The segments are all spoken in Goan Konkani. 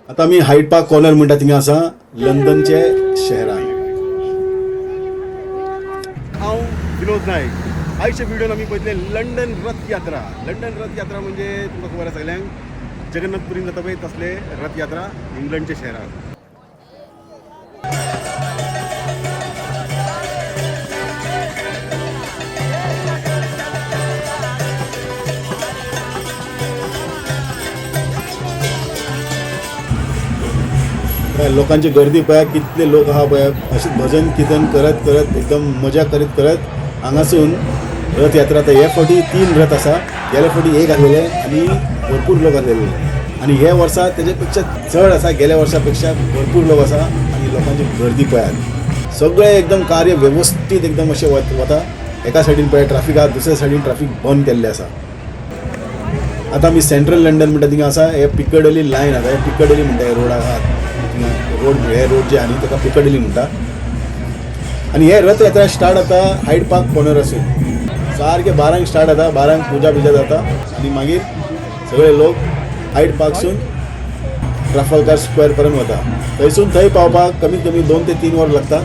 आतां आमी हायड पार्क कॉर्नर म्हणटा थिंगा आसा लंडनचे शहरान. हांव विनोद नायक. आयच्या व्हिडियोन आमी पळयतले लंडन रथ यात्रा. लंडन रथ यात्रा म्हणजे तुमकां खबर आसा सगळ्यांक, जगन्नाथपुरीन जाता पळय तसले रथ यात्रा इंग्लंडच्या शहरान. काय लोकांची गर्दी पळया, कितले लोक आहा पळया. अशें भजन किर्तन करत करत एकदम मजा करीत करत हांगासून रथयात्रा. आतां हे फावटी 3 रथ आसा, गेल्या फावटी एक आसलेले आनी भरपूर लोक आसलेले आनी हे वर्सा तेजे पेक्षा चड आसा, गेल्या वर्सा पेक्षा भरपूर लोक आसा आनी लोकांची गर्दी पळयात. सगळें एकदम कार्य वेवस्थीत एकदम अशें वता. एका सायडीन पळय ट्राफीक आहा, दुसऱ्या सायडीन ट्राफीक बंद केल्लें आसा. आतां आमी सेंट्रल लंडन म्हणटा थिंगा आसा. हे पिकडली लायन आसा, हे पिकडली म्हणटा, हे रोड आहा थिंगा, रोड हे रोड जे आहा न्ही ताका पिकडली म्हणटा. आनी हे रथयात्रा स्टार्ट जाता हायड पार्क कॉर्नर आसून सारके 12 स्टार्ट जाता. 12 पुजा बिजा जाता आनी मागीर सगळे लोक हायड पार्कसून ट्राफलगर स्क्वेअर पर्यंत वता. थंयसून थंय पावपाक कमीत कमी 2 ते 3 वर लागता.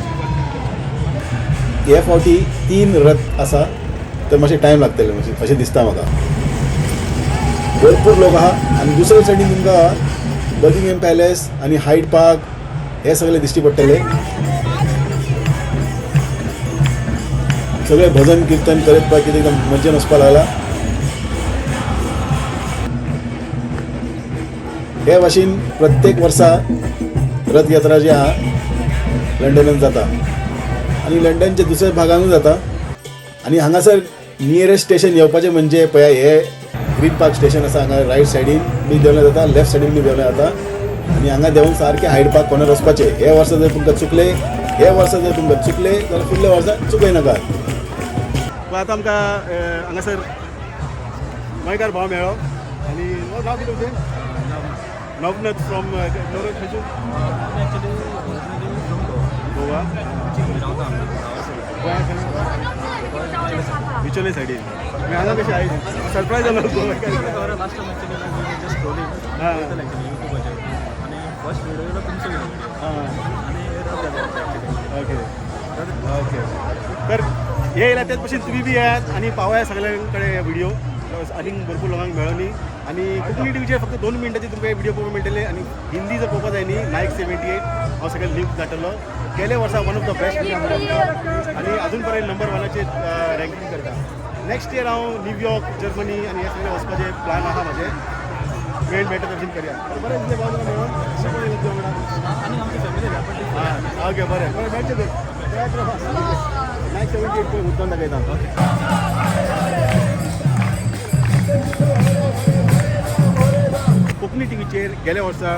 हे फावटी 3 रथ आसा तर मातशें टायम लागतले मातशें अशें दिसता म्हाका. भरपूर लोक आहा आनी दुसरे सायडीन तुमकां बकिंगहॅम पॅलेस आनी हायड पार्क हे सगळे दिश्टी पडटले. सगळे भजन किर्तन करत पळय कितें एकदम मज्जेन वचपाक लागला. हे भाशेन प्रत्येक वर्सा रथयात्रा जी आहा लंडनान जाता आनी लंडनच्या दुसऱ्या भागानूय जाता. आनी हांगासर नियरेस्ट स्टेशन येवपाचें म्हणजे पळया हे ग्रीन पार्क स्टेशन आसा. हांगा रायट सायडीन बी देंवल्यार जाता, लेफ्ट सायडीन बी देंवल्यार जाता आनी हांगा देंवून सारकें हायड पार्क कॉर्नर वचपाचें. हे वर्सा जर तुमकां चुकले, हे वर्सा जर तुमकां चुकले जाल्यार फुडल्या वर्सा चुकय नाकात. आतां आमकां हांगासर गोंयकार भाव मेळ्ळो आनी नांव कितें तुमचें? नवनथ फ्रॉम नवनथ खंयसून? गोवा. गोंया बिचोले सायडीन. हांगा कशें आयज सरप्रायज जालो गोंयकार. Last time actually just scrolling पळयतालें ॲक्च्युली युट्यूबाचेर आनी फर्स्ट व्हिडिओ येयलो तुमचो व्हिडिओ आनी ऍक्च्युली. ओके ओके, तर हे येयला तेच भशेन तुमी बी येयात आनी पावया सगळ्यां कडेन हे व्हिडिओ आनीक भरपूर लोकांक मेळोनी. आनी कोंकणी टिवीचेर फक्त 2 मिनटाचे तुमकां हे व्हिडिओ पळोवंक मेळटले. आनी हिंदी जर पळोवपाक जाय न्ही, नायक 78 हांव सगळे लिंक धाडटलो. गेले वर्सा one of the best video आनी अजून पर्यंत नंबर 1 रँकींग करता. नेक्स्ट इयर हांव न्यूयॉर्क, जर्मनी आनी हे सगळे वचपाचे प्लॅन आहा म्हाजे. वेळ मेळटा तशें करया. बरें दिसलें भाव तुका मेळोन. कशें पळय वांगडा. आनी आमची फॅमिली आसा बट हां ओके, बरें बरें मेळचें तर. नायक 78 पळय मुद्दम दाखयता. कोंकणी टिवीचेर गेल्या वर्सा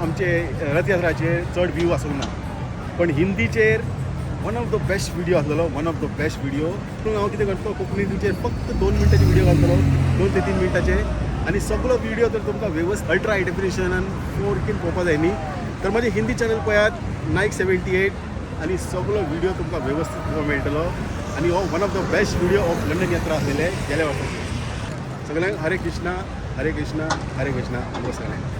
आमचे रथयात्राचेर चड व्यू आसूंक ना, पण हिंदीचेर one of the best video आसलेलो, one of the best video. पूण हांव कितें करतलो, कोंकणी टिवीचेर फक्त 2 मिनटाचे व्हिडिओ घालतलो, 2 ते 3 मिनटाचे. आनी सगळो व्हिडिओ तर तुमकां वेवस्थीत अल्ट्रा हाय डेफिनेशनान 4K पळोवपाक जाय न्ही, तर म्हाजें हिंदी चॅनल पळयात नायक 78 आनी सगळो व्हिडिओ तुमकां वेवस्थीत पळोवंक मेळटलो. आनी हो one of the best video of London यात्रा आसलेले गेल्या वर्साचे. सगळ्यांक हरे कृष्णा, हरे कृष्णा, हरे कृष्णा आमकां सगळ्यांक.